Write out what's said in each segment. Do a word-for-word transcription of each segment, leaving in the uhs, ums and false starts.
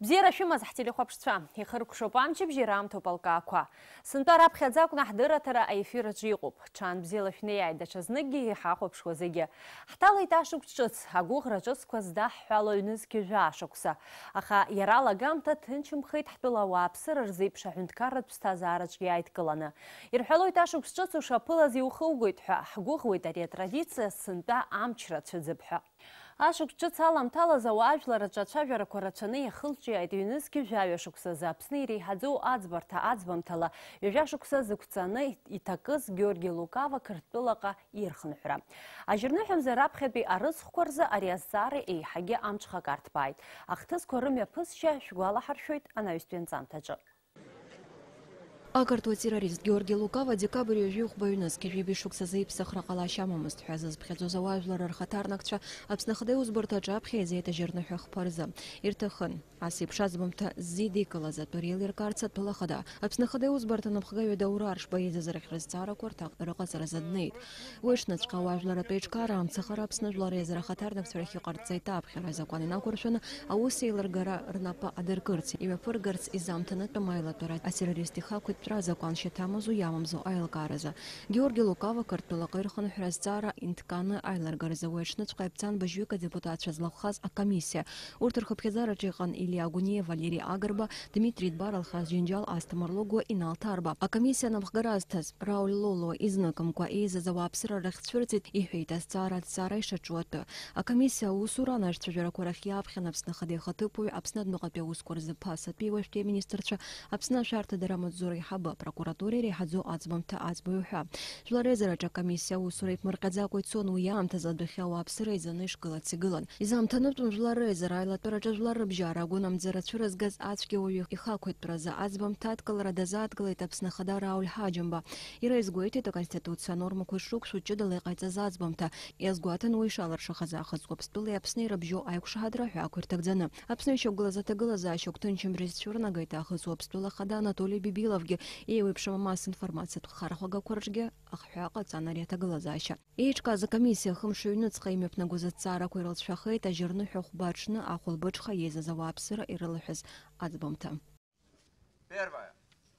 Бзиара шәымаз, ҳтелехәаԥшцәа! Ихыркәшоуп амчыбжь, ираамҭоуп алкаақәа. Сынтәа раԥхьаӡа акәны ҳдырраҭара аефир аҿы иҟоуп. Ҽаанбзиала шәнеиааит даҽазныкгьы иҳахәаԥшуа зегьы. Ҳҭалеит ашықәс ҿыц, агәыӷра ҿыцқәа здаҳҳәало ҩнызқь жәаа шықәса. Аха иара алагамҭа ҭынчымхеит ҳтәыла ауааԥсыра рзеиԥш аҳәынҭқарратә ԥсҭазаараҿ иааидкыланы. Ирҳәалоит, ашықәс ҿыц ушаԥылаз иухугоит ҳәа. Ҳгәыӷуеит ари атрадициа сынтәа амчра цәыӡып ҳәа. Ашықәс ҿыц аламҭалаз ауаажәлар аҿы ацәажәарақәа рацәаны иахылҿиааит ҩнызқь жәаҩа шықәсазы Аԥсны иреиҳаӡоу аӡбарҭа аӡбамҭала ҩажәа шықәса зықәҵаны иҭакыз Георги Лукава Қырҭтәылаҟа ирхынҳәра. Ажьырныҳәамза раԥхьатәи арыцхәқәа рзы ари азҵаара еиҳагьы амҽхак арҭбааит. Ахҭысқәа рымҩаԥысшьа шәгәалаҳаршәоит анаҩстәи анҵамҭаҿы. Ақырҭуа террорист Георги Лукава декабрь ҩажәи хәба ҩнызқь жәибжь шықәсазы иԥсахра ҟалашьа амамызт ҳәа зызԥхьаӡоз ауаажәлар рхаҭарнакцәа Аԥсны ахада иусбарҭаҿы аԥхьа еизеит ажьырныҳәа хԥа рзы. Ирҭахын. Ас еиԥш аӡбамҭа ззидикылаз атәы реилиркаарц атәыла ахада, Аԥсны ахада иусбарҭа напхгаҩы Даур Аршба еизаз рахь рызҵаарақәа рҭак рыҟаҵаразы днеит. Уи аҽныҵәҟьа ауаажәлар атәеиҿкаара амцахара Аԥсны жәлар реизара ахаҭарнакцәа рахь иҟарҵеит аԥхьара азакәан инақәыршәаны, аус еилыргара рнапы адыркырц, имҩаԥыргарц изамҭанытәым аилатәара атеррорист ихақәиҭтәра азакәан шьаҭамызу иамамзу аилкааразы. Георги Лукава Қырҭтәылаҟа ирхынҳәра азҵаара инҭкааны аилыргаразы уи аҽныҵәҟьа иаԥҵан быжьҩык адепутатцәа злахәхаз акомиссиа. Урҭ рхыԥхьаӡараҿы иҟан Илиа Гәыниа, Валери Агрба, Дмитри Дбар, Алхас Џьынџьал, Асҭамыр Логуа, Инал Ҭарба. Акомиссиа анапхгара азҭаз Рауль Лолуа изныкымкәа еизаз ауааԥсыра рыхьӡ цәырҵит, иҳәеит, азҵаара аҭҵаара ишаҿу атәы. Акомиссиа аусура анажәцәажәарақәа рахь иааԥхьан Аԥсны Ахада ихаҭыԥуаҩ, Аԥсны адәныҟатәи аусқәа рзы ԥасатәи уажәтәи аминистрцәа, Аԥсны ашәарҭадара амаҵзура аиҳабы, апрокуратура иреиҳаӡоу аӡбамҭа аӡбаҩ ҳәа. Жәлар реизараҿы акомиссиа аусура иԥмырҟьаӡакәа ицон, уи аамҭазы адәахьы ауааԥсыра еизаны ишгылац игылан. Изаамҭанытәым жәлар реизара аилатәараҿы жәлар рыбжьара агәынамӡара цәырызгаз ацәгьа уаҩы ихақәиҭтәразы аӡбамҭа адкылара дазааҭгылеит Аԥсны Ахада Рауль Ҳаџьымба. Иара изгәеиҭеит, аконституциа анормақәа шрықәшәо ҷыдала иҟаиҵаз аӡбамҭа. Иазгәаҭан уи ишалыршахаз аахыс Уаԥстәылеи Аԥсни ирыбжьоу аиқәшаҳаҭра аҳәаақәа ирҭагӡаны. Аԥсны ишьақәгылаз аҭагылазаашьа гәҭынчымра изцәырнагеит аахыс Уаԥстәыла Ахада Анатоли Бибиловгьы еиуеиԥшым амассо информациатә хархәагақәа рҿгьы ахҳәаа ҟаҵан ари аҭагылазаашьа. Еиҿкааз акомиссиа хымш ҩныҵҟа имҩаԥнагоз аҭҵаарақәа ирылҵшәахеит, ажьырныҳәа хәба аҽны ахәылбыҽха еизаз ауааԥсыра ирылаҳәаз аӡбамҭа. Первое.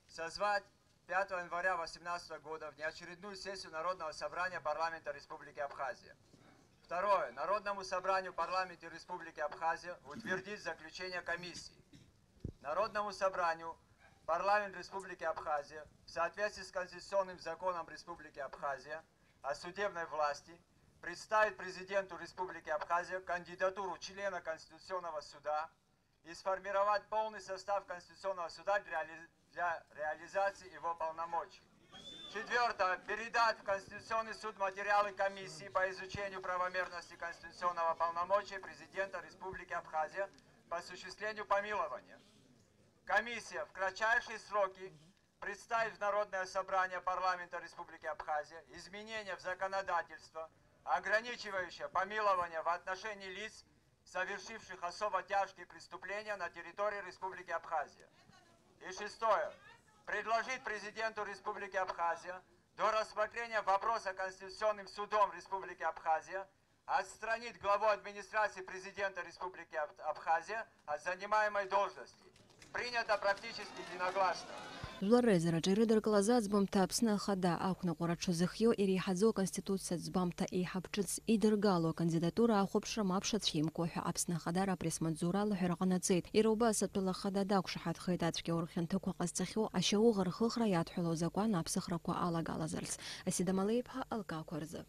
Созвать пятого января восемнадцатого года внеочередную сессию Народного собрания парламента Республики Абхазия. Второе. Народному собранию парламента Республики Абхазия утвердить заключение комиссии. Народному собранию парламент Республики Абхазия в соответствии с конституционным законом Республики Абхазия о судебной власти представить президенту Республики Абхазия кандидатуру члена Конституционного суда и сформировать полный состав Конституционного суда для реали-, для реализации его полномочий. Четвёртое. Передать в Конституционный суд материалы комиссии по изучению правомерности конституционного полномочия президента Республики Абхазия по осуществлению помилования. Комиссия в кратчайшие сроки представить в Народное собрание парламента Республики Абхазия изменения в законодательство, ограничивающее помилование в отношении лиц, совершивших особо тяжкие преступления на территории Республики Абхазия. И шестое. Предложить президенту Республики Абхазия до рассмотрения вопроса Конституционным судом Республики Абхазия отстранить главу администрации президента Республики Аб-, Абхазия от занимаемой должности. Принято практически единогласно. Жәлар реизараҿы ирыдыркылаз аӡбамҭа Аԥсны Ахада ақәныҟәара дшазыхиоу иреиҳаӡоу аконституциа ӡбамҭа еиҳаб ҿыц идыргало акандидатура ахәаԥшра ма ԥшацәимкуа ҳәа Аԥсны Ахадара апресс-маҵзура алаҳәара ҟанаҵеит. Иара убас атәыла Ахада дақәшаҳаҭхеит ацәгьаура хьанҭақәа ҟазҵахьоу ашьауӷа рхыхра иадҳәалоу азакәан аԥсахрақәа алагалазарц. Асида Малеиԥҳа алкаақәа рзы.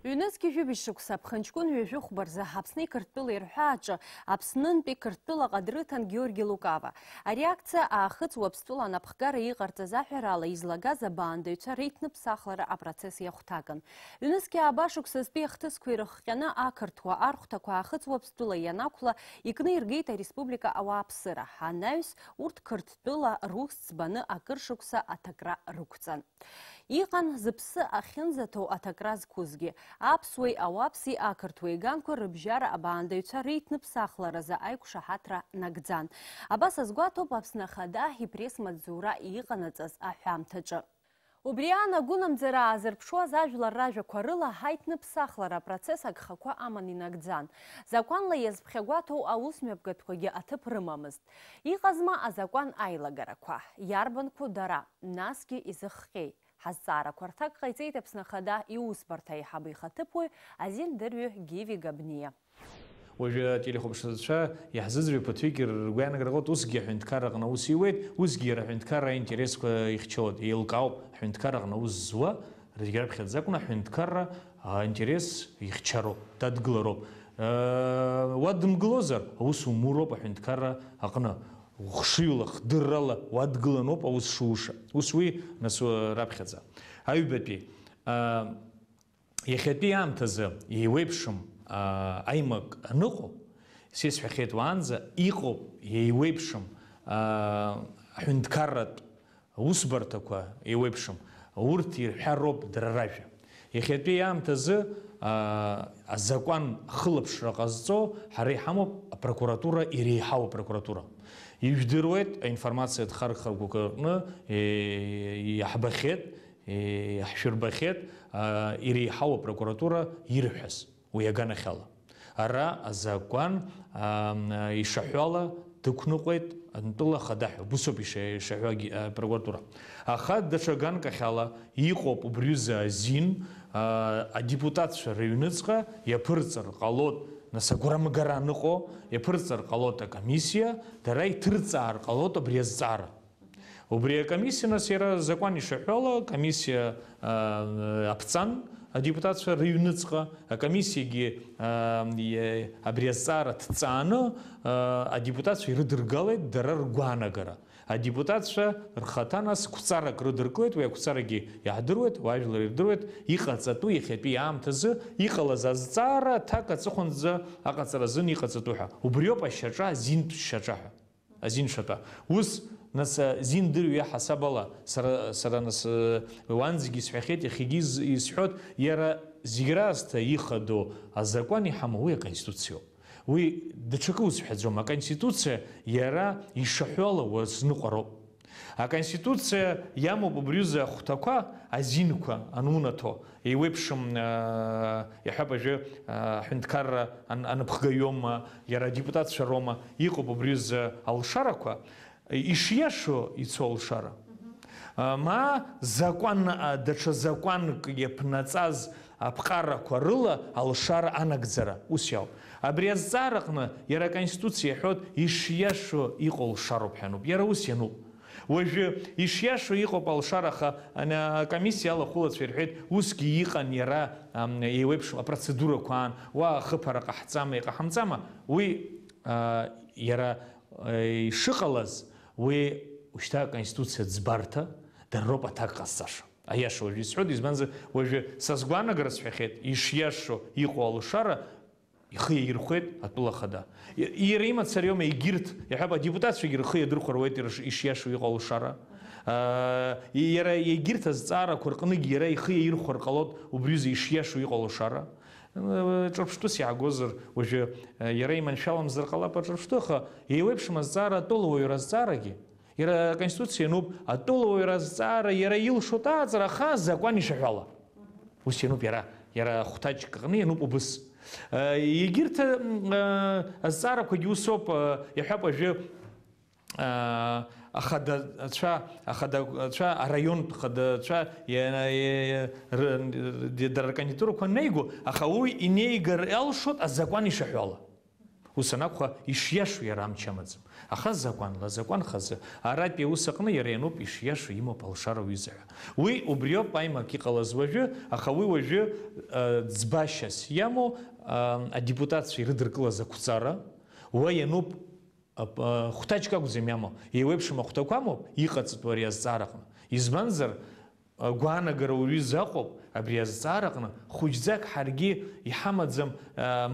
Ҩнызқь жәибжь шықәса аԥхынҷкәын ҩажәи хәба рзы Аԥсни Қырҭтәылеи рҳәааҿы Аԥснынтәи Қырҭтәылаҟа дрыҭан Георги Лукава. Ари акциа Аахыҵ Уаԥстәыла анапхгара иҟарҵаз аҳәараала излагаз абаандаҩцәа реиҭныԥсахлара апроцесс иахәҭакын. Ҩнызқь ааба шықәсазтәи ахҭысқәа ирыхҟьаны ақырҭуа архәҭақәа Аахыҵ Уаԥстәыла ианақәла икны иргеит ареспублика ауааԥсыра. Анаҩс урҭ Қырҭтәыла рус ӡбаны акыр шықәса аҭакра рықәҵан. Иҟан зыԥсы ахьынӡаҭоу аҭакра зқәызгьы, аԥсуеи ауаԥси ақырҭуеи ганқәа рыбжьара абаандаҩцәа реиҭныԥсахларазы аиқәшаҳаҭра нагӡан. Абас азгәаҭоуп Аԥсны Ахада ипресс-маҵзура иҟанаҵаз аҳәамҭаҿы. Убри аан агәынамӡара аазырԥшуаз ажәлар ражәақәа рыла аҳаиҭныԥсахлара апроцесс агхақәа аман инагӡан. Закәанла иазԥхьагәаҭоу аусмҩаԥгатәқәагьы аҭыԥ рымамызт. Иҟазма азакәан аилагарақәа? Иарбанқәоу дара? Насгьы изыхҟьеи? Ҳазҵаарақәа рҭак ҟаиҵеит Аԥсны Ахада иусбарҭа аиҳабы ихаҭыԥуаҩ азин дырҩы Гиви Габниа. Уажәы ателехәаԥшцәа иаҳзыӡырҩ ԥыҭҩык ргәы иаанагар ҟалоит, усгьы аҳәынҭқарра аҟны аус иуеит, усгьы иара аҳәынҭқарра аинтересқәа ихьчоит, еилкаауп, аҳәынҭқарра аҟны аус зуа, зегь раԥхьаӡа акәны аҳәынҭқарра аинтерес ихьчароуп, дадгылароуп. Уа дымгылозар, аус умуроуп аҳәынҭқарра аҟны. Хшыҩла, хдыррала уадгыланоуп аус шуша. Ус уи, нас, раԥхьаӡа. Аҩбатәи, Иахьатәи аамҭазы еиуеиԥшым, аа, аимак аныҟоу, сесҳәахьеит уаанӡа, иҟоуп еиуеиԥшым, аа, аҳәынҭқарратә усбарҭақәа еиуеиԥшым, урҭ ирҳәароуп дара ражәа. Иахьатәи аамҭазы, аа, азакәан ахылаԥшра ҟазҵо ҳара иҳамоуп апрокуратура, иреиҳау апрокуратура. Ижәдыруеит, аинформациатә хархрақәа рҟны, е, иаҳбахьеит, Е, ҳшәырбахьеит, а, иреиҳау апрокуратура ирҳәаз, уи аганахьала. Ара азакәан, а, ишаҳәо ала дықәныҟәеит атәыла ахада ҳәа, убысоуп иша-, ишаҳәо аги-, апрокуратура. Аха даҽа ганкахьала иҟоуп убри аҩыза азин, а, адепутатцәа рыҩныҵҟа иаԥырҵыр ҟалоит, нас агәрамгара аныҟоу, иаԥырҵыр ҟалоит акомиссиа, дара иҭырҵаар ҟалоит абри азҵаара. Убри акомиссиа, нас, иара азакәан ишаҳәо ала, акомиссиа, аа, аԥҵан адепутатцәа рыҩныҵҟа, акомиссиагьы, аа, е-, абри азҵаара ҭҵааны, аа, адепутатцәа ирыдыргалеит дара ргәаанагара. Адепутатцәа рхаҭа, нас, қәҵарак рыдыркылеит, уи ақәҵарагьы иаҳдыруеит, уаажәлар ирдыруеит, иҟаҵатәу иахьатәи аамҭазы иҟалаз азҵаара аҭак аҵыхәанӡа аҟаҵара азын иҟаҵатәу ҳәа. Убриоуп ашьаҿа, азинтә шьаҿа ҳәа. Азин шатәа. Ус, нас, зин дырҩа ҳасаб ала, сара, сара, нас, уанӡагьы исҳәахьеит, иахьагьы из-, исҳәоит, иара зегь раасҭа ихадоу азакәан иҳамоу уи аконституциоуп. Уи даҽакы узҳәаӡом, аконституциа иара ишаҳәо ала уазныҟәароуп. Аконституциа иамоуп убри аҩыза ахәҭақәа, азинқәа анунаҭо, Еиуеиԥшым, аа, иаҳҳәап, ажәы, аа, аҳәынҭқарра ан-, аныԥхгаҩома, иара адепутатцәа роума, иҟоуп убри азы алшарақәа, ишиашоу ицо алшара. Мгм. А, ма закәан, а, даҽа закәанк иаԥнаҵаз аԥҟарақәа рыла алшара анагӡара, ус иауп. Абри азҵаараҟны иара аконституциа иаҳәоит, ишиашоу иҟоу алшароуп ҳәа ануп. Иара ус иануп. Уажәы ишиашоу иҟоуп алшара, аха ана-, акомиссиа алахәылацәа ирҳәеит, усгьы иҟан иара, ам, еиуеиԥшым апроцедурақәа аан, уа ахыԥара ҟаҳҵама, иҟаҳамҵама, уи, а, иара, а, ишыҟалаз, уи ушьҭа аконституциа ӡбарҭа, дара роуп аҭак ҟазҵаша. Аиаша уажәы исҳәоит, избанзар, уажәы са сгәаанагара сҳәахьеит, ишиашоу иҟоу алшара, Ихы иаирхәеит атәыла ахада. И-, иара имацара иоума, егьырҭ, иаҳҳәап, адепутатцәагьы рхы иадырхәар ауеит, ирш-, ишиашоу иҟоу алшара. Аа, и-, иара егьырҭ азҵаарақәа рҟынгьы иара ихы иаирхәар ҟалоит убри аҩыза ишиашоу иҟоу алшара. Э, ҿырԥштәыс иаагозар, уажәы, э, иара иманшәаламзар ҟалап аҿырԥштәы, аха еиуеиԥшым азҵаара атәылауаҩра азҵаарагьы. Иара аконституциа иануп, атәылауаҩра азҵаара иара илшоит аҟаҵара, аха азакәан ишаҳәо ала. Ус иануп иара, иара хәҭаҷк аҟны иануп убыс. Э, егьырҭ, м, э, азҵаарақәагьы усоуп, э, иаҳҳәап, уажәы, э, ахадацәа, ахадацәа, араионтә хадацәа, иа-, иа-, иа-, ры-, р-, дара ркандидатурақәа анеиго, аха уи инеигар иалшоит азакәан ишаҳәо ала. Ус анакәха, ишиашоу иара амч амаӡам. Аха закәанла, азакәан хазы, аратәи аус аҟны иара иануп ишиашоу, имоуп алшара уҩыза ҳәа. Уи убриоуп аимак иҟалаз уажәы, аха уи уажәы, э, ӡбашьас иамоу, э, адепутатцәа ирыдыркылаз ақәҵара, уа иануп, э, п-, э, хәҭаҷк акәӡам иамоу, еиуеиԥшым ахәҭақәа амоуп иҟаҵатәу ари азҵаараҟны. Избанзар, Гәаанагара уаҩыза ыҟоуп абри азҵаараҟны, хәыҷӡак ҳаргьы иҳамаӡам,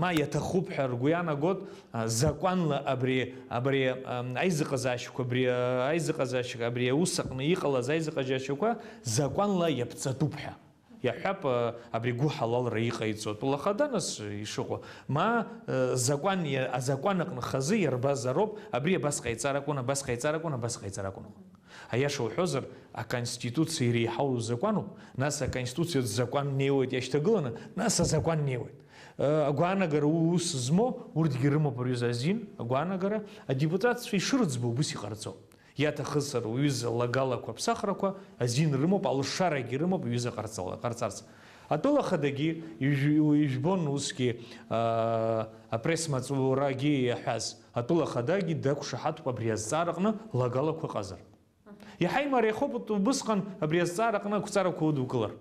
ма иаҭахуп ҳәа ргәы иаанагоит, закәанла абри, абри, аизыҟазаашьақәа, абри, аизыҟазаашьа, абри аус аҟны иҟалаз аизыҟазаашьақәа закәанла иаԥҵатәуп ҳәа. Иаҳҳәап, абри гәыҳалалра иҟаиҵо атәылахада нас ишыҟоу, ма, закәан, азакәан аҟны хазы иарбазароуп, абри абас ҟаиҵар акәын, абас ҟаиҵар акәын, абас ҟаиҵар акәын. Аиаша уҳәозар, аконституциа иреиҳау закәануп, нас аконституциатә закәан неиуеит иашьҭагыланы, нас азакәан неиуеит. Агәаанагара ус змоу урҭгьы рымоуп, рҩыза, азин, агәаанагара, адепутатцәа ишырӡбо убыс иҟарҵо. Иаҭахызар, уҩыза, лагалақәа, ԥсахрақәа азин рымоуп, алшарагьы рымоуп уҩыза ҟарҵала-, ҟарҵарц. Атәыла хадагьы ижә-, ижәбон усгьы, аа, апресс-маҵурагьы иаҳәаз, атәыла хадагьы дақәшаҳаҭуп абри азҵаараҟны лагалақәа ыҟазар. Иҳаимариахоуп убысҟан абри азҵаараҟны ақәҵарақәа удукылар.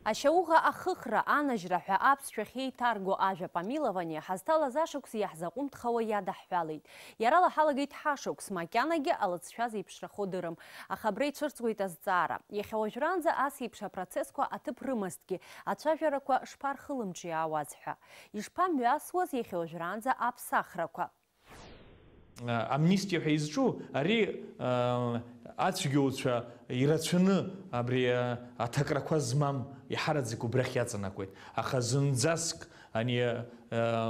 Ашьауӷа ахыхра, анажьра ҳәа аԥсшәа ахьеиҭарго ажәа Помилование ҳазҭалаз ашықәс иаҳзаҟәымҭхауа иадаҳҳәалеит. Иара лаҳалагеит ҳашықәс, макьанагьы алыҵшәа зеиԥшрахо дырым, аха абра ицәырҵуеит азҵаара. Иахьа уажәраанӡа ас еиԥш апроцессқәа аҭыԥ рымазҭгьы, ацәажәарақәа шԥархылымҿиаауаз ҳәа. Ишԥамҩасуаз иахьа уажәраанӡа аԥсахрақәа? Амнистиа ҳәа изҿу ари, а, ацәгьоуцәа ирацәаны абри, а, аҭакрақәа змам иҳараӡак убрахь иаҵанакуеит. Аха зынӡаск ани, а,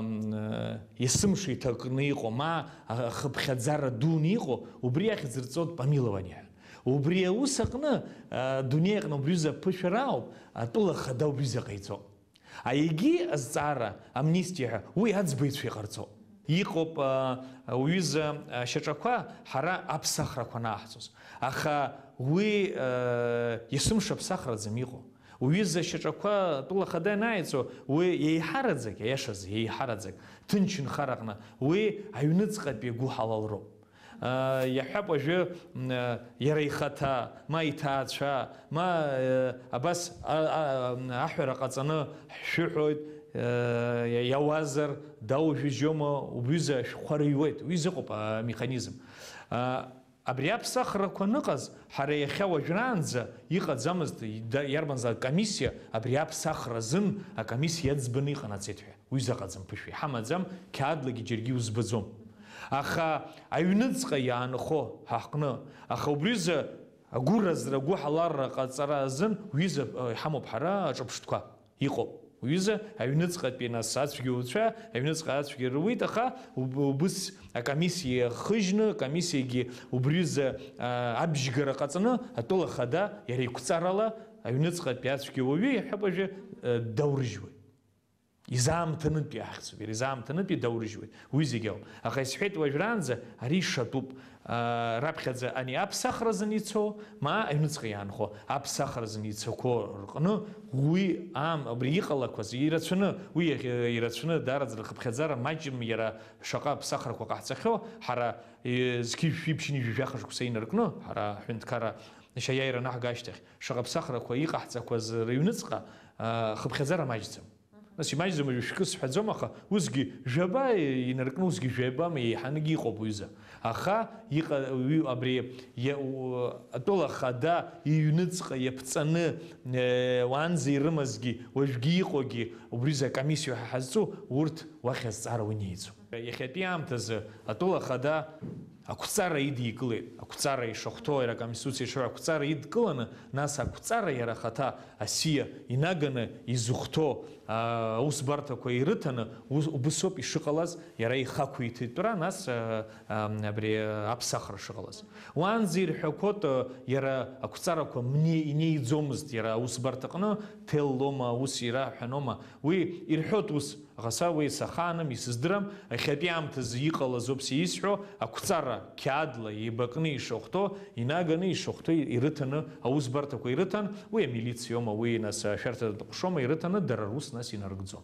м, а, есымша иҭакны иҟоу, ма, а, хыԥхьаӡара дуны иҟоу, убри ахьӡ рҵоит Помилование ҳәа. Убри аус аҟны, а, дунеи аҟны убри аҩыза аԥышәара ауп атәыла хада убри аҩыза ҟаиҵо. Аегьи азҵаара, амнистиа ҳәа, уи аӡбаҩцәа иҟарҵо. Иҟоуп, а, уҩыза, а, шьаҿақәа ҳара аԥсахрақәа анаҳҵоз. Аха уи, а, есымша ԥсахраӡам иҟоу. Уҩыза шьаҿақәа атәыла хада ианааиҵо, уи еиҳараӡак, аиашазы, еиҳараӡак, ҭынч нхараҟны, уи аҩныҵҟатәи агәыҳалалроуп. Иаҳҳәап, уажәы, м, иара ихаҭа, ма иҭаацәа, ма, э, абас, а, а, аҳәара ҟаҵаны ҳшәыҳәоит, э, иа-, иауазар, даужәыжьома, убҩыза ашәҟәқәа рыҩуеит, уи изыҟоуп амеханизм. А, абри аԥсахрақәа аныҟаз, ҳара иахьа уажәраанӡа иҟаӡамызт, ида-, иарбанзаалак комиссиа абри аԥсахра азын акомиссиа иаӡбаны иҟанаҵеит ҳәа. Уи заҟаӡам ԥышәа иҳамаӡам, қьаадлагьы џьаргьы иузбаӡом. Аха аҩныҵҟа иаанхо ҳаҟны, аха убри рзы агәыразра, агәыҳалалра ҟаҵара азын уҩыза, э, иҳамоуп ҳара аҿырԥштәқәа. Иҟоуп. Уҩыза аҩныҵҟатәи нас ацәгьоуцәа, аҩныҵҟа ацәгьа руит, аха уб-, убыс акомиссиа иахыжьны, акомиссиагьы убри рзы, а, абжьгара ҟаҵаны, атәыла хада иара иқәҵарала аҩныҵҟатәи ацәгьа уаҩы, иаҳҳәап, уажәы, э, даурыжьуеит. Изаамҭанытәи ахьӡуп, иара изаамҭанытәи даурыжьуеит. Уи зегь ауп. Аха исҳәеит уажәраанӡа, ари ишатәуп. Аа, раԥхьаӡа ани аԥсахра азын ицо, ма аҩныҵҟа иаанхо аԥсахра азын ицақәо рҟны уи аам-, абри иҟалақәаз ирацәаны, уи иахьа-, ирацәаны даараӡа рхыԥхьаӡара маҷым иара шаҟа аԥсахрақәа ҟаҳҵахьоу, ҳара, е, зқьи жәшәи ԥшьынҩажәи жәаха шықәса инаркны, ҳара аҳәынҭқарра ашьа аиааира анаҳга ашьҭахь, шаҟа ԥсахрақәа иҟаҳҵақәаз рыҩныҵҟа, аа, хыԥхьаӡара маҷӡам. Нас имаҷӡам, уажәы шәкы сҳәаӡом, аха усгьы жәаба инаркны, усгьы жәаба еиҳаныгьы иҟоуп уҩыза. Аха иҟа-, уи-, абри иа-, у-, атәыла хада иҩныҵҟа иаԥҵаны, э, уаанӡа ирымазгьы, уажәгьы иҟоугьы, убри рзы акомиссиа ҳәа ҳазҿу, урҭ уахь азҵаара уи неиӡом. Иахьатәи аамҭазы атәыла хада Ақәҵара идикылеит, ақәҵара ишахәҭоу иара аконституциа ишыҳәо ақәҵара идкыланы, нас ақәҵара иара ахаҭа асиа инаганы изыхәҭоу, аа, аусбарҭақәа ирыҭаны, ус, убысоуп ишыҟалаз, иара ихақәиҭтәра, нас, аа, аа, абри аԥсахра шыҟалаз. Уаанӡа ирҳәақәоит, иара ақәҵарақәа мне-, инеиӡомызт иара аусбарҭаҟны, ҭеллома, ус ира ҳәанома, уи ирҳәоит ус, Аха са уи сахааным, исыздырам, иахьатәи аамҭазы иҟалаз ауп са исҳәо, ақәҵара қьаадла еибакны ишахәҭоу, инаганы ишахәҭоу ирыҭаны, аусбарҭақәа ирыҭан, уи амилициоума, уи нас ашәарҭатә ҟәшоума ирыҭаны, дара рус нас инарыгӡон.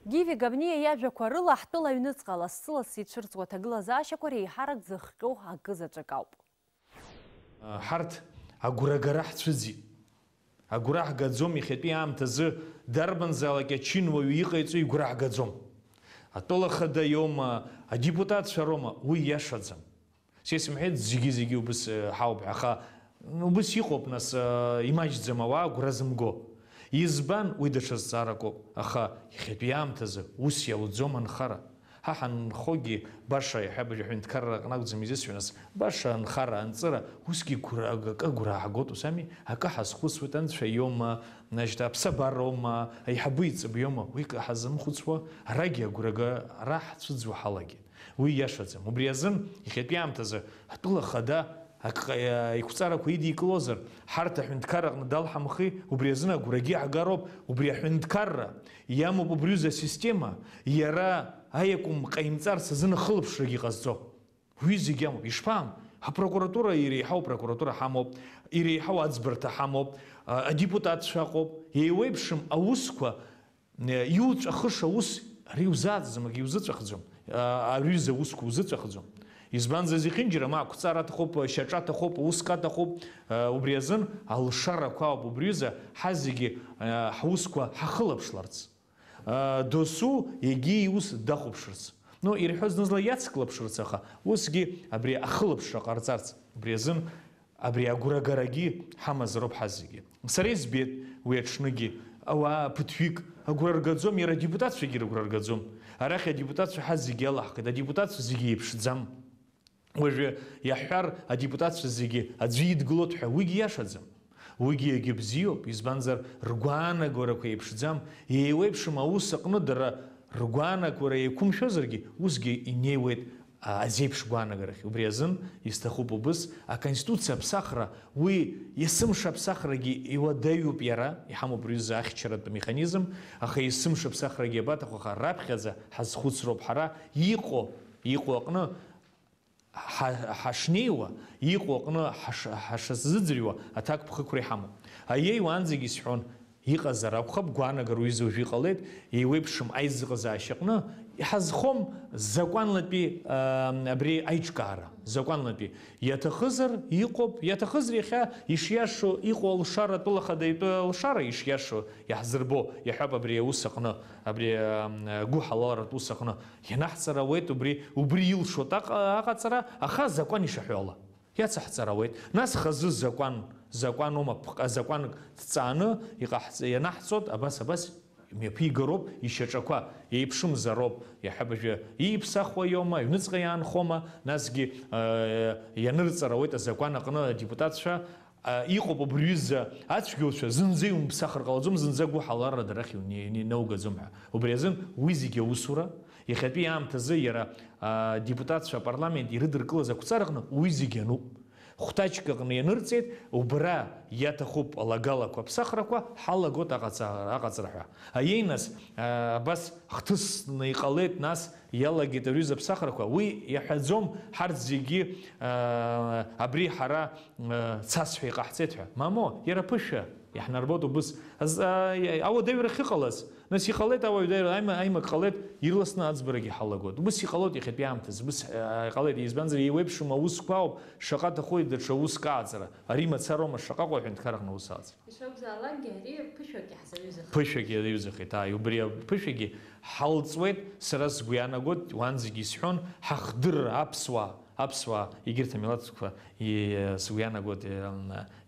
Гиви Габниа иажәақәа рыла, ҳтәыла аҩныҵҟа лассы-лассы ицәырҵуа аҭагылазаашьақәа реиҳарак зыхҟьо акы заҵәык ауп. Ҳарҭ агәрагара ҳцәыӡит. Агәра ҳгаӡом иахьатәи аамҭазы дарбанзаалак ачынуаҩы иҟаиҵо игәра ҳгаӡом. Атәыла хада иоума, адепутатцәа роума, уи иашаӡам. Са исымҳәеит, зегьы-зегьы убыс, э, ҳауп ҳәа, аха убыс иҟоуп, нас, э, имаҷӡам ауаа агәра зымго. Избан, уи даҽа зҵааракоуп, аха иахьатәи аамҭазы ус иауӡом анхара. Ҳа ҳанхогьы баша, иаҳҳәап, аҳәынҭқарра аҟны акәӡам изысҳәо, нас, баша анхара, анҵыра, усгьы гәра-, акы агәра ҳгоит, ус ами? Акы ҳазхәыцуеит, анцәа иоума, значит, аԥсабароума, аиҳабы иҵыб иоума, уи кы ҳазымхәыцуа, арагьы агәрагара ҳцәыӡуа ҳалагеит. Уи иашаӡам. Убри азын, иахьатәи аамҭазы ҳтәыла хада Ак-, э, иқәҵарақәа идикылозар, ҳарҭ аҳәынҭқарра аҟны далҳамхи, убри азын агәрагьы иаҳгароуп, убри аҳәынҭқарра иамоуп убри аҩыза асистема, иара аиакәым ҟаимҵарц азын ахылаԥшрагьы ҟазҵо. Уи зегь амоуп, ишԥаам? Апрокуратура иреиҳау апрокуратура ҳамоуп, иреиҳау аӡбарҭа ҳамоуп, а-, адепутатцәа ыҟоуп, еиуеиԥшым аусқәа, э, иуҵәахыша ус, ари иузааӡаӡам, акгьы иузыҵәахӡом, а-, аҩыза аусқәа узыҵәахӡом. Избанзар, зехьынџьара ма ақәҵара аҭахуп, шьаҿа аҭахуп, уск аҭахуп, а, убри азын алшарақәа ауп убри аҩыза ҳазегьы, а, ҳусқәа ҳахылаԥшларц. Досу егьи иус дахәаԥшырц. Ну, ирҳәо зны-зынла иацклаԥшырц, аха усгьы абри ахылаԥшра ҟарҵарц, убри азын абри агәрагарагьы ҳамазароуп ҳазегьы. Сара избеит уи аҽныгьы, ауаа ԥыҭҩык агәра ргаӡом, иара адепутатцәагьы рыгәра ргаӡом. Арахь адепутатцәа ҳазегьы алаҳхит, адепутатцәа зегьы еиԥшӡам. Уажәы иаҳҳәар, адепутатцәа зегьы аӡәы идгылоит ҳәа, уигьы иашаӡам. Уигьы егьа бзиоуп, избанзар, ргәаанагарақәа еиԥшӡам, еиуеиԥшым аус аҟны дара ргәаанагара еиқәымшәозаргьы, усгьы инеиуеит, а, азеиԥш гәаанагарахь. Убри азын исҭахуп убыс, аконституциа аԥсахра, уи есымша аԥсахрагьы иуадаҩуп иара, иҳамоуп рҩыза ахьчаратә механизм, аха есымша аԥсахрагьы иабаҭаху, аха раԥхьаӡа ҳазхәыцроуп ҳара, иҟоу, иҟоу аҟны ҳа-, ҳашнеиуа, иҟоу аҟны ҳаш-, ҳашазыӡырҩуа аҭакԥхықәра иҳамоуп. Аиеи, уаанӡагьы исҳәон, иҟазар акәхап, гәаанагара уи зыжәы иҟалеит, еиуеиԥшым аизыҟазаашьа аҟны иҳазхом закәанлатәи, аа, абри аиҿкаара, закәанлатәи. Иаҭахызар, иҟоуп, иаҭахызар иахьа ишиашоу, иҟоу алшара, атәыла хада итәы алшара ишиашоу иаҳзырбо, иаҳҳәап, абри аус аҟны, абри, аа, гәыҳалалратә ус аҟны. Ианаҳҵара ауеит убри, убри илшоит аҟ-, аҟаҵара, аха азакәан ишаҳәо ала. Иацаҳҵара ауеит. Нас хазы закәан, закәаноума, ԥҟа-, закәанк дҵааны иҟаҳҵ-, ианаҳҵоит, абас, абас мҩаԥигароуп, ишьаҿақәа еиԥшымзароуп, иаҳҳәап, ажәа ииԥсахуа иоума, аҩныҵҟа иаанхома, насгьы, э, ианырҵара ауеит азакәан аҟны адепутатцәа, а, иҟоуп убри ҩыза ацәгьоуцәа, зынӡа иумԥсахыр ҟалаӡом, зынӡа гәыҳалалрада арахь иуни-, иуни-, инаугаӡом ҳәа. Убри азын уи зегьы аусура, иахьатәи аамҭазы иара, а, адепутатцәа апарламент ирыдыркылаз ақәҵараҟны уи зегьы ануп. Хәҭаҷк аҟны ианырҵеит, убра иаҭахуп алагалақәа, аԥсахрақәа ҳалагоит аҟаҵа-, аҟаҵара ҳәа. Аиеи нас, а, абас хҭысны иҟалеит, нас иалагеит аҩыза аԥсахрақәа. Уи иаҳәаӡом, ҳарҭ зегьы, а, абри ҳара, а, цасҳәа иҟаҳҵеит ҳәа. Мамоу, иара ԥышәа иаҳнарбоит убыс. Аз-, а, ауадаҩра ахьыҟалаз, нас иҟалеит ауадаҩра, аима-, аимак ҟалеит, ирласны аӡбарагьы ҳалагоит. Убыс иҟалоит иахьатәи аамҭазы, убыс, а, иҟалеит, избанзар, еиуеиԥшым аусқәа ауп, шаҟа аҭахуи даҽа уск аҟаҵара, ари мацароума, шаҟа ҟоу аҳәынҭқарраҟны аус аҟаҵара. Ишакәзаалакгьы, ари ԥышәак иаҳзаҩызахеит. Ԥышәак иаҩызахеит, ааи, убри аԥышәагьы ҳалҵуеит, сара сгәы иаанагоит, уанӡагьы исҳәон, ҳахдырра, аԥсуаа, аԥсуаа, егьырҭ амилаҭқәа, и-, сгәы иаанагоит, е,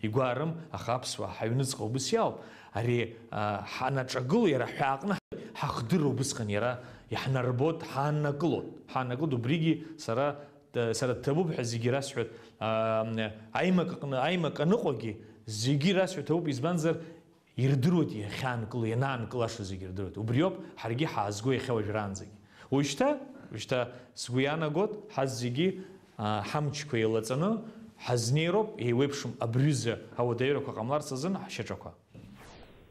игәаарым, аха аԥсуаа ҳаҩныҵҟа убыс иауп. Ари, а, ҳанаҿагыло, иара ҳәааҟны ҳахдырра убысҟан иара иаҳнарбоит, ҳааннакылоит. Ҳааннакылоит, убригьы сара, д-, сара дҭабуп ҳәа зегьы расҳәоит. А, аимак аҟны, аимак аныҟоугьы зегьы расҳәоит, ҭабуп, избанзар, ирдыруеит иахьаанкыло, ианаанкылаша зегьы ирдыруеит. Убриоуп ҳаргьы ҳаазго иахьа уажәраанӡагьы. Уажәшьҭа, уажәшьҭа сгәы иаанагоит, ҳазегьы, аа, ҳамчқәа еилаҵаны ҳазнеироуп, еиуеиԥшым абри аҩыза ауадаҩрақәа ҟамларц азын ҳшьаҿақәа.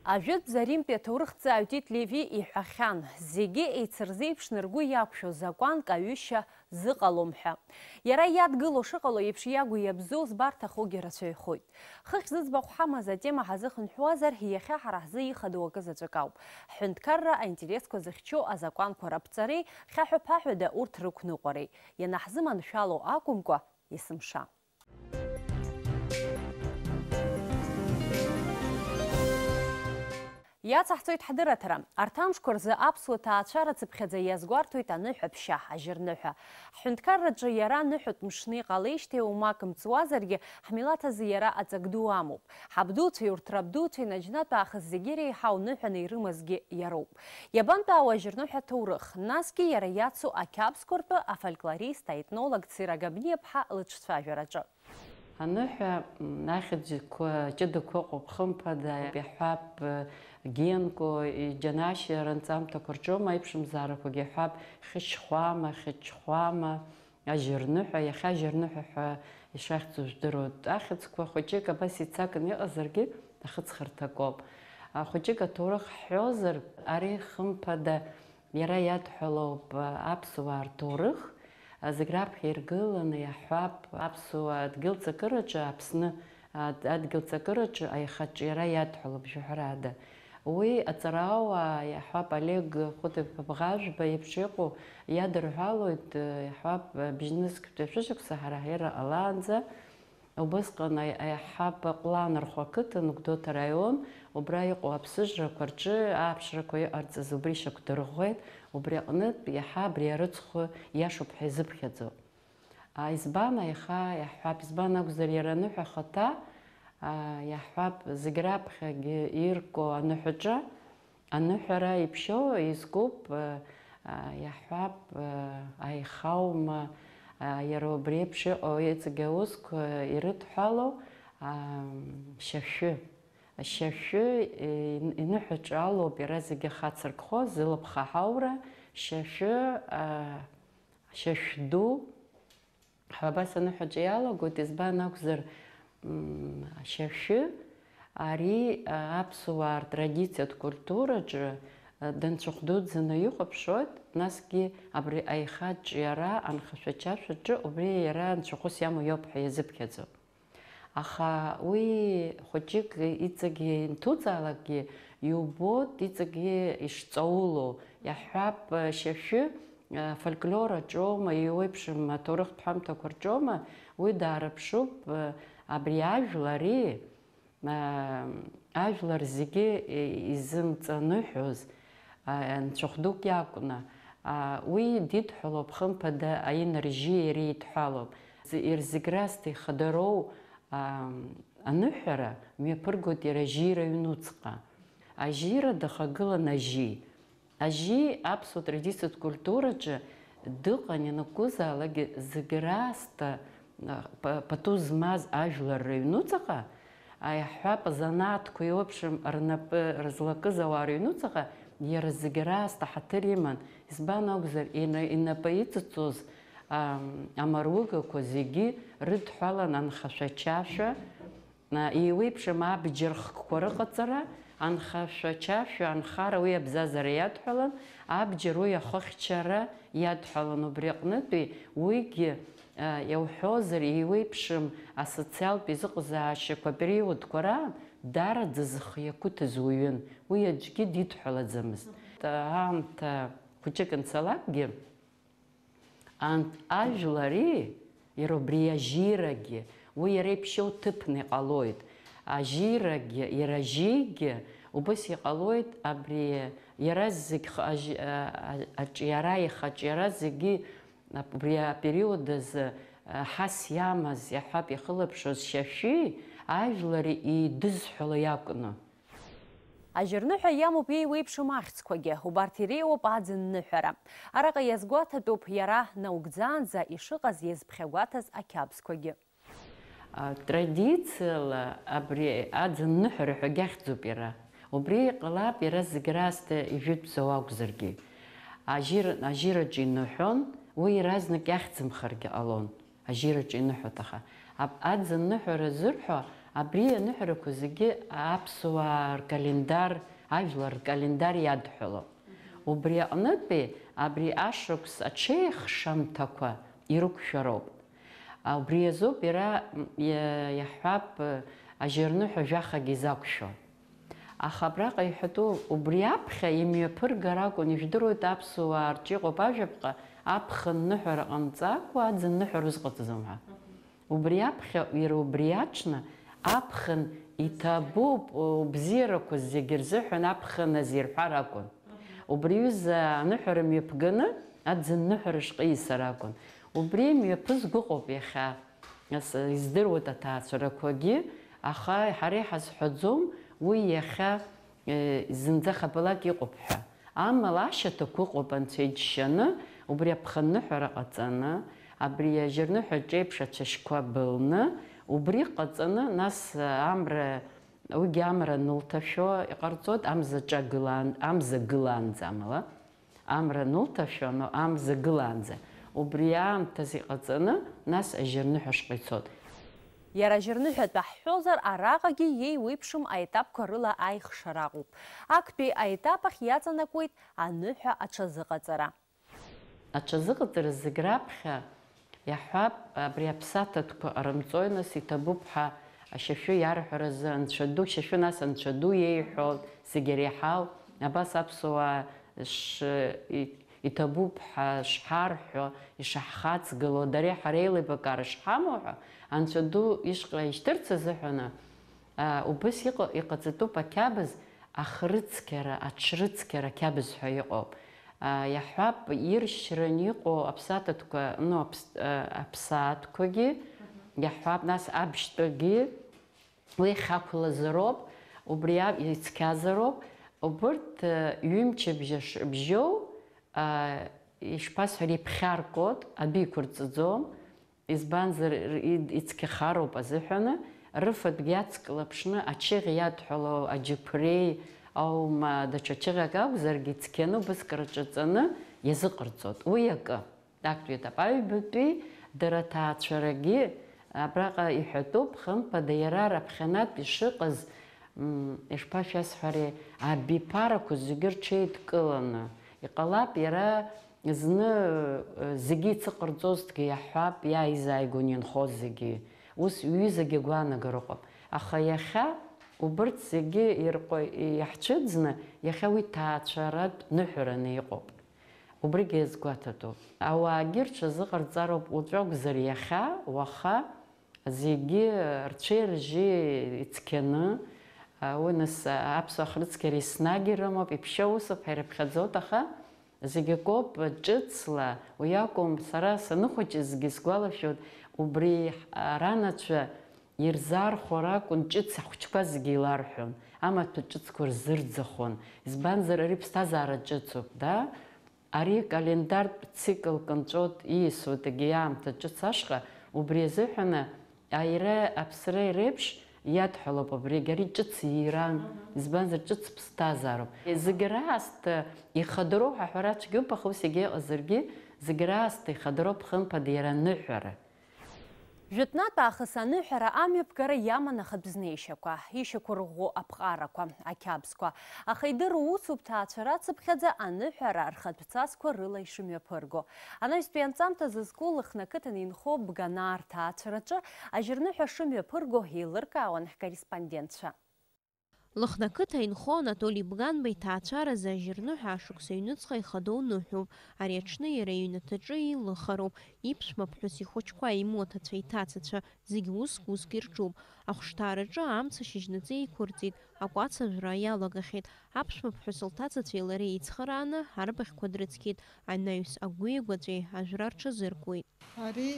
Ажәытә Заримтәи аҭоурыхҭҵааҩ Тит Леви иҳәахьан, зегьы еицырзеиԥшны ргәы иақәшәо закәанк аҩышьа зыҟалом ҳәа. Иара иадгыло шыҟало еиԥш иагу иабзоу збарҭахогьы рацәаҩхоит. Хыхь зыӡбахә ҳамаз атема ҳазыхынҳәуазар, иахьа ҳара ҳзы ихадоу акы заҵәык ауп. Ҳҳәынҭқарра аинтересқәа зыхьчо азакәанқәа раԥҵареи хьаҳәа-ԥаҳәада урҭ рықәныҟәареи ианаҳзыманшәало акәымкәа, есымша. Иацаҳҵоит ҳдырраҭара. Арҭ амшқәа рзы аԥсуа ҭаацәара цыԥхьаӡа иазгәарҭоит аныҳәа ԥшьа, ажьырныҳәа. Ҳҳәынҭқарраҿы иара аныҳәатә мшны иҟалеижьҭеи умак мҵуазаргьы, ҳмилаҭ азы иара аҵак ду амоуп. Ҳабдуцәеи урҭ рабдуцәеи наџьнатә аахыс зегьы реиҳау ныҳәаны ирымазгьы иароуп. Иабантәаауа ажьырныҳәа ҭоурых, насгьы иара иацу ақьабзқәа ртәы афольклорист, аетнолог Цира Габниаԥҳа лыҿцәажәараҿы. Аныҳәа, м, ахьӡқәа ҷыдақәа ыҟоуп, хымԥада, иаҳҳәап, Генко, Џьанашьа ранҵамҭақәа рҿоума аиԥшымзаарақәагьы иаҳҳәап, Хьышьхәама, Хьычхәама, Ажьырныҳәа, иахьа ажьырныҳәа ҳәа ишахьӡу жәдыруеит. Ахьӡқәа хәыҷык абас ицакны иҟазаргьы, ахыҵхырҭа акоуп. Хәыҷык аҭоурых ҳҳәозар, ари хымԥада иара иадҳәалоуп аԥсуаа рҭоурых, зегь раԥхьа иргыланы иаҳҳәап, аԥсуаа адгьылҵакыраҿы, Аԥсны адгьылҵакыраҿы аихатә иара иадҳәалоуп, жәаҳәарада. Уи аҵарауаа, иаҳҳәап, Олег Хәыҭ-иԥа Бӷажәба иеиԥш иҟоу иадырҳәалоит, иаҳҳәап, бжьнызқьтәи шәышықәса ҳара ҳира ҟалаанӡа. Убысҟан аи-, аиаҳҳәап Ҟәланырхәа ақыҭан, Гәдоуҭа араион, убра иҟоу аԥсыжрақәа рҿы ааԥшрақәа иҟарҵаз убри шьақәдырӷәӷәеит, убри аҟнытә иаҳа абри арыцхә иашоуп ҳәа изыԥхьаӡо. А, избан, аиха иаҳҳәап, избан акәзар, иара аныҳәа ахаҭа, а, иаҳҳәап, зегь раԥхьагьы ирку аныҳәаҿа, аныҳәара иԥшьоу изкуп, а, а, иаҳҳәап, а, аихаума, а, иара убри еиԥш иҟоу иҵегь аусқәа ирыдҳәалоу, а, шьашәы. Ашьашәы, е, ин-, иныҳәаҿа алоуп иара зегьы ахацыркхо, зылԥха ҳаура, шьашәы, а, шьашә ду, ҳәа абас аныҳәаҿа иалагоит, избан акәзар, м, ашьашәы ари, а, аԥсуаа ртрадициатә культураҿы, а, данцәыхәдуӡаны ихәаԥшуеит, насгьы абри аихатә ҿиара, анхашәачашәаҿы убри иара нцәахәыс иамоу иоуп ҳәа иазыԥхьаӡо. Аха уи хәыҷык иҵегьы инҭуҵаалакгьы, иубоит иҵегьы ишҵаулоу. Иаҳҳәап, шьашәы, фольклор аҿоума, еиуеиԥшым аҭоурыхтә ҳәамҭақәа рҿоума, уи даарыԥшуп, абри ажәлари, ажәлар зегьы изымҵаныҳәоз, а, нцәахә дук иакәны, а, уи дидҳәалоуп, хымԥада, аиныржьи иареи еидҳәалоуп. З-, ирзегь раасҭа ихадароу, а, аныҳәара мҩаԥыргоит иара ажьира ҩнуҵҟа. Ажьира дахагылан ажьи. Ажьи аԥсуа традициатә культураҿы дыҟан ианакәызаалакгьы зегь раасҭа, а, па-, пату змаз ажәлар рыҩнуҵаҟа, аиаҳҳәап, азанааҭқәа еиуеиԥшым рнапы рызлакыз ауаа рыҩнуҵаҟа иара зегь раасҭа ҳаҭыр иман. Избан акәзар, ина-, инапы иҵыҵуаз, ам, амаругақәа зегьы рыдҳәалан анхашәачашәа, а, еиуеиԥшым абџьар хкқәа рыҟаҵара, анхашәачашәа, анхара уи абзазара иадҳәалан, абџьар уи ахыхьчара иадҳәалан, убри аҟнытәи уигьы, а, иауҳәозар, еиуеиԥшым асоциалтә изыҟазаашьақәа апериодқәа раан даараӡа зхы иақәыҭаз уаҩын, уи аӡәгьы дидҳәалаӡамызт. Аамҭа хәыҷык анцалакгьы, анҭ ажәлари, иара убри ажьирагьы, уи иара иԥшьоу ҭыԥны иҟалоит. Ажьирагьы, иара ажьигьы убыс иҟалоит, абри иара зегь х-, ажь-, а, а, аҿиара, ихаҿиара зегьы абри апериод азы, а, ҳас иамаз, иаҳҳәап, ихылаԥшуаз шьашәи ажәлари еидызҳәало иакәны. Ажьырныҳәа иамоуп еиуеиԥшым ахьӡқәагьы, убарҭ иреиуоуп аӡынныҳәара. Араҟа иазгәаҭатәуп иара наугӡаанӡа ишыҟаз иазԥхьагәаҭаз ақьабзқәагьы. А, традициала абри аӡынныҳәара ҳәагьы ахьӡуп иара. Убри иҟалап иара зегь раасҭа ижәытәӡоу акәзаргьы. Ажьыр-, ажьыраҿы иныҳәон, уи иаразнак иахьӡымхаргьы ҟалон. Ажьыраҿы иныҳәоит, аха аб-, аӡынныҳәара зырҳәо, абри аныҳәарақәа зегьы аԥсуаа ркалендар, ажәлар ркалендар иадҳәалоуп. Убри аҟнытәи абри ашықәс аҽеихшамҭақәа ирықәшәароуп. А, убри азоуп иара, м, иа-, иаҳҳәап, ажьырныҳәа жәахагьы изақәшәо. Аха абраҟа иҳәатәу, убри аԥхьа имҩаԥыргар акәын, ижәдыруеит, аԥсуаа рҿы иҟоуп ажәаԥҟа, аԥхын ныҳәара ҟамҵакәа аӡын ныҳәара узҟаҵаӡом ҳәа. Убри аԥхьа, иара убри аҽны, аԥхын иҭабуп, убзиарақәа зегьы рзыҳәан аԥхын азы ирҳәар акәын. Убри аҩыза аныҳәара мҩаԥганы аӡын ныҳәара шҟа исыр акәын. Убри мҩаԥызго ыҟоуп иахьа. Ас, издыруеит аҭаацәарақәагьы, аха ҳара иҳазҳәаӡом уи иахьа, э, зынӡа хапалак иҟоуп ҳәа. Амала ашьаҭақәа ыҟоуп анцәа иџьшьаны, убри аԥхынныҳәара ҟаҵаны, абри ажьырныҳәа ҿеиԥш ацәашьқәа былны, убри ҟаҵаны, нас, э, амра, уигьы амра анылҭашәо иҟарҵоит, амза ҿагылан-, амза гылаанӡа амала. Амра анылҭашәо, ано-, амза гылаанӡа. Убри аамҭаз иҟаҵаны, нас ажьырныҳәа шҟа ицот. Иара ажьырныҳәатәы ҳҳәозар, араҟагьы иеиуеиԥшым аетапқәа рыла аихшара аҟоуп. Актәи аетап ахь иаҵанакуеит аныҳәа аҽазыҟаҵара. Аҽазыҟаҵара зегь раԥхьа, иаҳҳәап, абри аԥсаҭатәқәа ҟарымҵои, нас иҭабуп ҳәа ашьашәы иарҳәаразы, анцәа ду, шьашәы, нас анцәа ду иеиҳәо зегь иреиҳау, абас аԥсуаа ш-, и-, иҭабуп ҳәа шҳарҳәо, ишаҳхаҵгыло, дареи ҳареи еилибакаара шҳамоу ҳәа, анцәа ду ишҟа ишьҭырц азыҳәаны, аа, убыс иҟа-, иҟаҵатәуп ақьабз ахрыцқьара, аҽрыцқьара ақьабз ҳәа иҟоуп. Аа, иаҳҳәап, иршьран иҟоу аԥсаҭатәқәа, ну, аԥс-, аа, аԥсаатәқәагьы, иаҳҳәап, нас абжьтәагьы, уи хьақәлазароуп, убри а-, ицқьазароуп. Убырҭ, э, ҩымчыбжьа ш-, бжьоу, а, ишԥасҳәари, иԥхьаркуеит, адәы иқәырҵаӡом, избанзар, р-, и-, ицқьахароуп азыҳәаны, рыфатәгьы ацклаԥшны ачыӷь иадҳәалоу аџьықәреи аума даҽа чыӷьак акәзаргьы, ицқьаны убыск рҿаҵаны иазыҟарҵоит уи акы. Актәи етап. Аҩбатәи дара аҭаацәарагьы абраҟа иҳәатәуп, хымԥада, иара раԥхьанатә ишыҟаз, м, ишԥашәасҳәари, абиԥарақәа зегьы рҽеидкыланы. Иҟалап, иара зны, э, зегьы ицыҟарҵозҭгьы иаҳҳәап, иааизааигәаны инхоз зегьы. Ус ҩызагьы агәаанагара ыҟоуп. Аха иахьа убырҭ зегьы ирҟәа-, иаҳцәыӡны, иахьа уи ҭаацәаратә ныҳәараны иҟоуп. Убригьы иазгәаҭатәуп. Ауаагьы рҽазыҟарҵароуп уаҵәы акәзар иахьа, уаха, зегьы рцәеи ржьи ицқьаны, уи нас аԥсуа хрыцқьара еснагь ирымоуп, иԥшьоу усуп ҳәа ирыԥхьаӡоит, аха зегь акоуп ҿыцла, уи акәым, сара саныхәыҷызгьы сгәалашәоит, убри ранацәа ирзаархәар акәын, ҿыц ахәыҷқәа зегьы еиларҳәон, амаҭәа ҿыцқәа рзырӡахон, избанзар, ари ԥсҭазаара ҿыцуп, да? Ари календартә цикл кынҵәот ииасуеит егьи аамҭа ҿыц ашҟа, убри азыҳәаны аира аԥсра иреиԥш иадҳәалоуп абригь, ари ҿыц ииран, избанзар, ҿыц ԥсҭазаароуп. Зегь раасҭа ихадароу ҳәа аҳәара цәгьоуп, аха ус егьа иҟазаргьы, зегь раасҭа ихадароуп, хымԥада, иара аныҳәара. Жәытәнатә аахыс аныҳәара амҩаԥгара иаман ахатә знеишьақәа, ишьақәырӷәӷәо аԥҟарақәа, ақьабзқәа. Аха идыру усуп ҭаацәара ацыԥхьаӡа аныҳәара рхатә цасқәа рыла ишымҩаԥырго. Анаҩстәи анҵамҭа зызку Лыхны ақыҭан инхо Бганаа рҭаацәараҿы ажьырныҳәа шымҩаԥырго еилыркаауан ҳкорреспондентцәа. Лыхны ақыҭа инхо Анатоли Бганба иҭаацәаразы ажьырныҳәа ашықәса ҩнуҵҟа ихадоу ныҳәоуп. Ари аҽны иара иҩнаҭаҿы еилыхароуп, иԥшәма ԥҳәыс ихәыҷқәа, имоҭацәа, иҭацацәа, зегь уск-уск ирҿуп. Ахәшҭаараҿы амца шьыжьнаҵы еиқәырҵеит, акәац ажәра иалагахьеит. Аԥшәма ԥҳәыс лҭацацәеи лареи еицхырааны арбаӷьқәа дрыцқьеит, анаҩс агәи агәаҵәеи ажәра рҽазыркуеит. Ари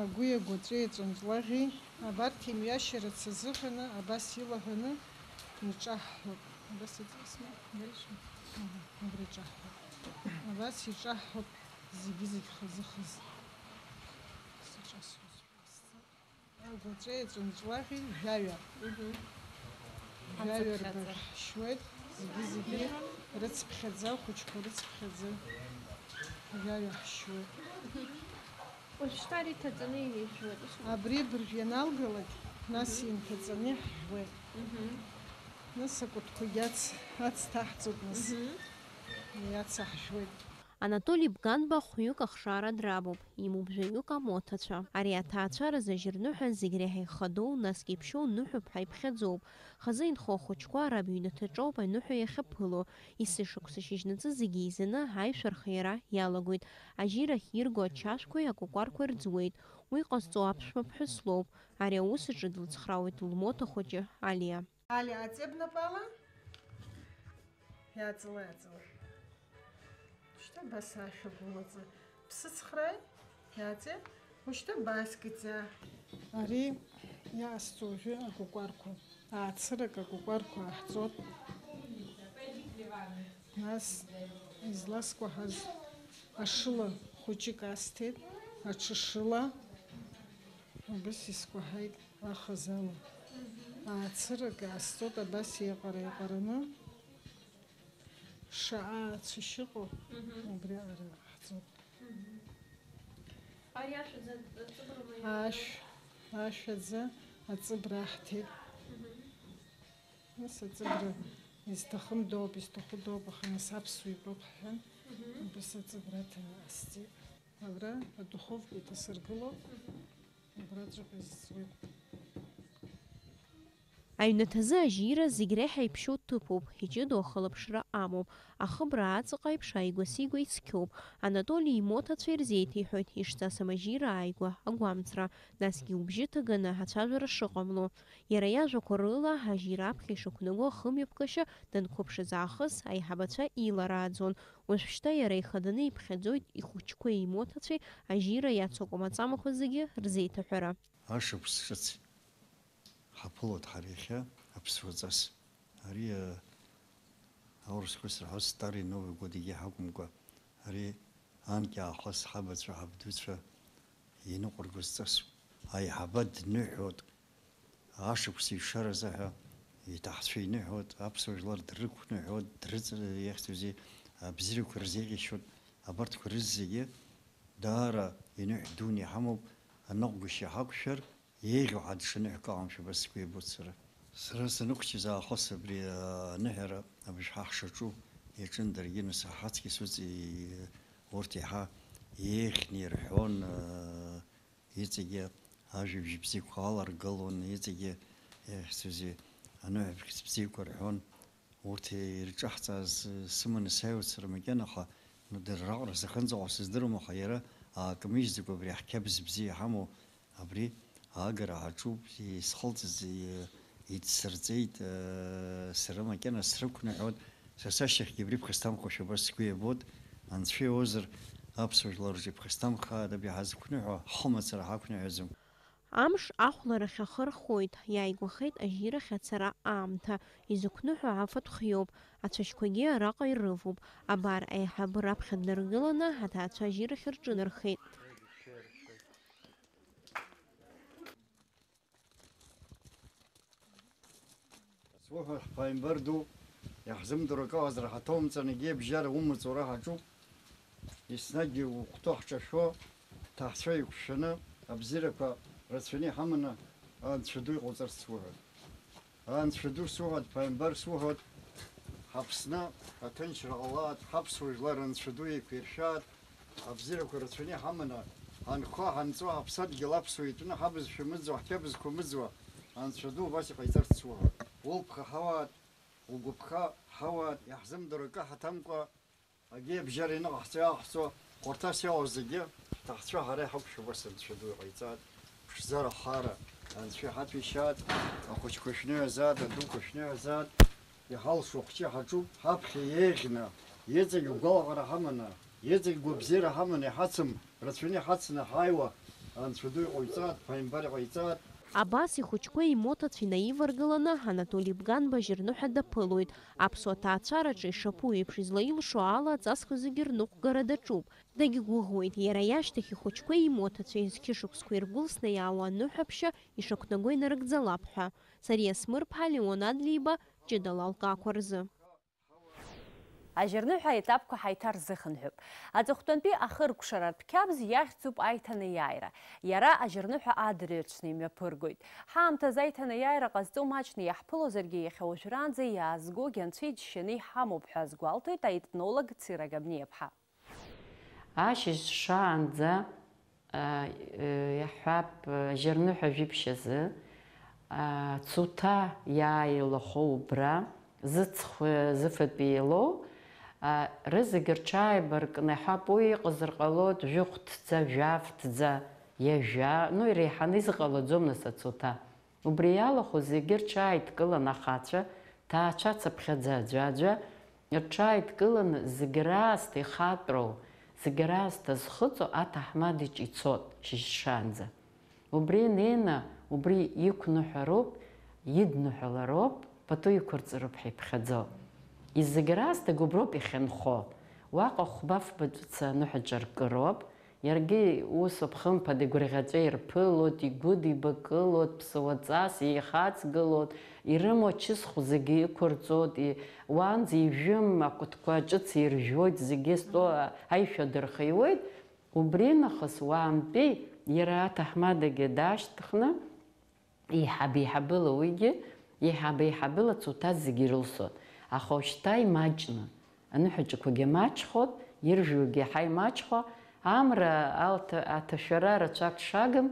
агәи агәаҵәеи аҵәынҵәлаӷьи, абарҭ имҩашьарацы азыҳәаны абас илаҳәаны иҿаҳҳәап. Абас иҵасны, дальше? Ага, убри иҿаҳҳәап. Абас иҿаҳҳәап зегьы-зегь хазы-хазы. Сыҿасуазар ҟасҵап. Агәаҵәеи аҵәынҵәлаӷьи жәаҩа. Мгм. Жәаҩа Ҳанцыԥхьаӡа. Рбаӷь ҳшьуеит, зегьы-зегьы рыцԥхьаӡа, ахәыҷқәа рыцԥхьаӡа жәаҩа ҳшьуеит. Уажәшьҭа ари иҭаҵаны иҩеижәуеит, ишыҟоу. Абри абыржә ианалгалак, нас Мгм. Инҭаҵаны иаҳжәуеит. Мгм. Нас акәытқәагьы ац-, ац ҭаҳҵоит, нас Мгм. Иацаҳжәуеит. Анатоли Бганба хәҩык ахшара драбуп, имоуп жәаҩык амоҭацәа. Ари аҭаацәаразы ажьырныҳәа зегь реиҳа ихадоу, насгьы иԥшьоу ныҳәоуп ҳәа иԥхьаӡоуп. Хазы инхо ахәыҷқәа раб иҩнаҭаҿоуп аныҳәа иахьаԥыло. Есышықәса шьыжьнаҵы зегьы еизаны аишәа рхиара иалагоит. Ажьирахь ирго ачашәқәеи акәакәарқәеи рӡуеит. Уи ҟазҵо аԥшәма ԥҳәыс лоуп. Ари аус аҿы длыцхраауеит лмоҭа хәыҷы Алиа. Алиа, аҵебнапала. Иааҵала, иааҵала. Шьҭа абас ашәа гәылаҵа. Ԥсыцхрааи, иааҵе, ушьҭа баскыӡа. Ари иаасҵо уажәы акәакәарқәа, аацырак акәакәарқәа ааҳҵот. Нас изласкәаҳаз ашыла хәыҷык асҭеит, аҽышыла. Убыс искәаҳаит ахазала. Аацырак аасҵот абас еиҟара-еиҟараны. Шаҟа ацәашьы ыҟоу, мгм, убри аҟара ҟаҳҵоит. Мгм. Ари ашәаӡа аҵыбрала иаҳәо? Ашә, ашәаӡа аҵыбра аҳҭеит. Мгм. Нас аҵыбра изҭахым доуп, изҭаху доуп, аха нас аԥсуа итәоуп ҳҳәан, мгм, убас аҵыбра аҭаны ҟасҵеит. Абра адуховка иҭасыргыло, мгм, убраҵәҟьа изҵуеит. Аҩнаҭазы ажьира зегь реиҳа иԥшьоу ҭыԥуп, иҷыдоу ахылаԥшра амоуп. Ахыбра аҵаҟа еиԥш ааигәа-сигәа ицқьоуп. Анатоли имоҭацәа ирзеиҭеиҳәоит, ишҵасым ажьира ааигәа агәамҵра, насгьы убжьы ҭаганы ацәажәара шыҟамло. Иара иажәақәа рыла, ажьира аԥхьа ишақәнаго ахымҩаԥгашьа данқәыԥшыз аахыс аиҳабацәа иларааӡон. Уажәшьҭа иара ихаданы иԥхьаӡоит ихәыҷқәеи имоҭацәеи ажьира иацу акәамаҵамақәа зегьы рзеиҭаҳәара. Ашықәс ҿыц ҳаԥылоит ҳара иахьа аԥсуаҵас. Ари, а, аурысқәа исырҳәоз Старый Новый год егьи ҳакәымкәа, ари анкьа аахыс ҳабацәа, ҳабдуцәа иныҟәыргоз ҵасуп. Аиҳабы дныҳәоит, ашықәс ишаразы ҳәа иҭаҳцәа иныҳәоит, аԥсуа жәлар дрықәныҳәоит, дрыҵ-, иахьӡузеи, абзиарақәа рзеиӷьашьоит. Абарҭқәа рызегьы даара иныҳәа дуны иҳамоуп, аныҟәгашьа ҳақәшәар, еиӷьу ҳәа дшаныҳәа акы ҟамшәа, убас сгәы иабоит сара. Сара санықәчыз аахыс абри аныҳәара абжьҳәа ҳшаҿу иаҿын даргьы, нас аҳацгьы суҵ-, урҭ еиҳа еиӷьны ирҳәон, иҵегьы ажәабжь бзиақәа аларгылон, иҵегьы, ихьӡузеи, аныҳәа бӷьыц бзиақәа рҳәон. Урҭ ирҿаҳҵааз сыманы сааиуеит сара макьана, аха дара раҟара сахьынӡаҟоу сыздыруам, аха иара аакамыжьӡакәа абри аҳқьабз бзиа иҳамоу абри аагара аҿуп, исхылҵыз, и-, идсырҵеит, э, сара макьана срықәныҳәоит, са сашьҭахьгьы абри ԥхасҭамхошәа убас сгәы иабоит, анцәа иоуазар аԥсуа жәлар рҿы иԥхасҭамхааит, абри ҳазқәныҳәо ҳхы мацара ҳақәныҳәаӡом. Амш ахәларахь ахы рхоит, иааигәахеит ажьирахь ацара аамҭа, изықәныҳәо афатә хиоуп, ацәашьқәагьы араҟа ирывоуп. Абар, аиҳабы раԥхьа днаргыланы, аҭаацәа ажьирахь рҿынархеит. Суҳәар, ҳԥааимбар ду, иаҳзымдыруа акы ыҟазар ҳаҭоумҵан, егьи абжьара умыҵуа ара ҳаҿуп. Еснагь угәҭыха ҳҿашәо, ҳҭаацәа еиқәшәаны, абзиарақәа рацәаны иҳаманы, Анцәа ду иҟауҵарц суҳәоит. Анцәа ду суҳәоит, ԥааимбар суҳәоит, ҳАԥсны аҭынчра ҟалааит, ҳаԥсуа жәлар Анцәа ду еиқәиршәааит, абзиарақәа рацәаны иҳаманы, ҳанхо, ҳанҵо, ҳаԥсадгьыл аԥсуа итәны, ҳабызшәа мыӡуа, ҳқьабзқәа мыӡуа, Анцәа ду убас иҟаиҵарц суҳәоит. Улԥха ҳауааит, угәыԥха ҳауааит, иаҳзымдыруа акы ҳаҭамкәа, Агьи абжьара иныҟаҳҵо иаҟаҳҵо, хәарҭас иҟоу зегьы, ҳҭаацәа ҳара иҳақәшәо убас Анцәа ду иҟаиҵааит, ԥшӡара, хаара, Анцәа иҳаҭәеишьааит, ахәыҷқәа шәныҳәазааит, адуқәа шәныҳәазааит, иҳалшо ахәҷы ҳаҿуп, ҳаԥхьа еиӷьны, иҵегь гәалаҟара ҳаманы, иҵегь гәабзиара ҳаманы иҳацым, рацәаны иҳацны ҳааиуа, Анцәа ду иҟаиҵааит, ԥааимбар иҟаиҵааит. Абас ихәыҷқәеи имоҭацәеи инаиваргыланы, Анатоли Бганба ажьырныҳәа даԥылоит. Аԥсуа ҭаацәараҿы ишаԥу еиԥш излаилшо ала, аҵасқәа зегьы рныҟәгара даҿуп. Дагьгәыӷуеит, иара иашьҭахь ихәыҷқәеи имоҭацәеи зқьышықәсқәа иргәылсны иаауа аныҳәаԥшьа ишақәнаго инарыгӡалап ҳәа. Сариа Смырԥҳа, Леон Адлеиба, ҷыдала алкаақәа рзы. Ажьырныҳәа аетапқәа ҳаиҭарзыхынҳәып. Аҵыхәтәантәи ахыркәшаратә қьабз иахьӡуп аиҭанеиааира. Иара ажьырныҳәа адырҩаҽны имҩаԥыргоит. Ҳаамҭазы аиҭанеиааира ҟазҵо маҷны иаҳԥылозаргьы, иахьа уажәраанӡа иаазгогьы анцәа иџьшьаны иҳамоуп ҳәа азгәалҭоит аетнолог Цира Габниаԥҳа. Ашьыжь шаанӡа Иаҳҳәап, жьырныҳәа жәиԥшь азы, Цуҭа иааилахоу убра, зыцхә зыфатәи иалоу, рызегь рҽааибаркны, иаҳҳәап, уи иҟазар ҟалоит, жәохәҭӡа, жәафҭӡа, иажәа, ну, иреиҳаны изыҟалаӡом, нас, ацуҭа. Убри иалахәу зегьы рҽааидкылан ахацәа, ҭаацәацыԥхьаӡа аӡәаӡәа, рҽааидкыланы зегь раасҭа ихатәроу, зегь раасҭа зхыҵуа аҭаҳмадеиҿ ицот шьыжьшаанӡа. Убри инеины, убри иқәныҳәароуп, идныҳәалароуп, пату иқәырҵароуп ҳәа иԥхьаӡо. Зегь раасҭагь уброуп иахьынхо. Уаҟа хәба-фба ҵәыца аныҳәаҿа ркыроуп, Иаргьы усоуп, хымԥада, игәырӷьаҵәа ирԥылоит, игәыдибакылоит, ԥсуаҵас еихаҵгылоит, ирымоу ачысхә зегьы иқәырҵоит, и-, уаанӡа ижәым акәытқәа ҿыц иржәуеит, зегьы зтәу аишәа дырхиуеит, Убри нахыс уаантәи иара аҭаҳмадагьы даашьҭыхны, еиҳаб-еиҳабыла уигьы, еиҳаб-еиҳабыла цуҭас зегьы ирылсуан. Аха уажәшьҭа имаҷны, аныҳәаҿақәагьы маҷхоит, иржәуагьы иаҳа имаҷхо, амра алҭа-, аҭашәара рацәак шагым,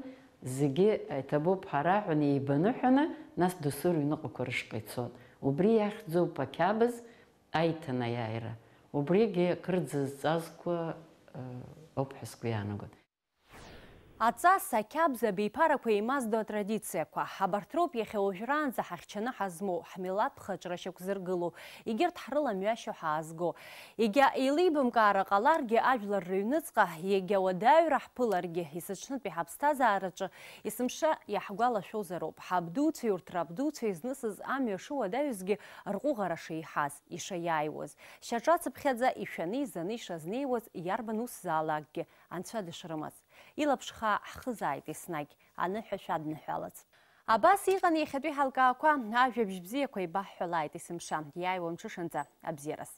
зегьы иҭабуп ҳара ҳәа еибаныҳәаны, нас досу рыҩныҟақәа рышҟа ицон. Убри иахьӡуп ақьабз аиҭанаиааира. Убригьы акырӡа зҵазкуа, э, ауп ҳәа сгәы иаанагоит. Аҵас, ақьабз, абиԥарақәа еимаздо атрадициақәа, абарҭ роуп иахьа уажәраанӡа ҳахьчаны ҳазмоу, ҳмилаҭ хаҿра шьақәзыргылоу, егьырҭ ҳрыламҩашьо ҳаазго. Егьа еилибамкаара ҟаларгьы, ажәлар рыҩныҵҟа, егьа уадаҩра ҳԥыларгьы, есыҽнытәи ҳаԥсҭазаараҿы есымша иаҳгәалашәозароуп, ҳабдуцәеи урҭ рабдуцәеи знысыз амҩа шыуадаҩызгьы рҟәыӷара шеиҳаз, ишаиааиуаз, шьаҿацыԥхьаӡа ишәаны изаны ишазнеиуаз иарбан усзаалакгьы. Анцәа дышрымаз. Илаԥш хаа ҳхызааит еснагь, аныҳәа шәадныҳәалац. Абас иҟан иахьатәи ҳалкаақәа, ажәабжь бзиақәа еибаҳҳәалааит есымша, иааиуа мҽышанӡа абзиараз.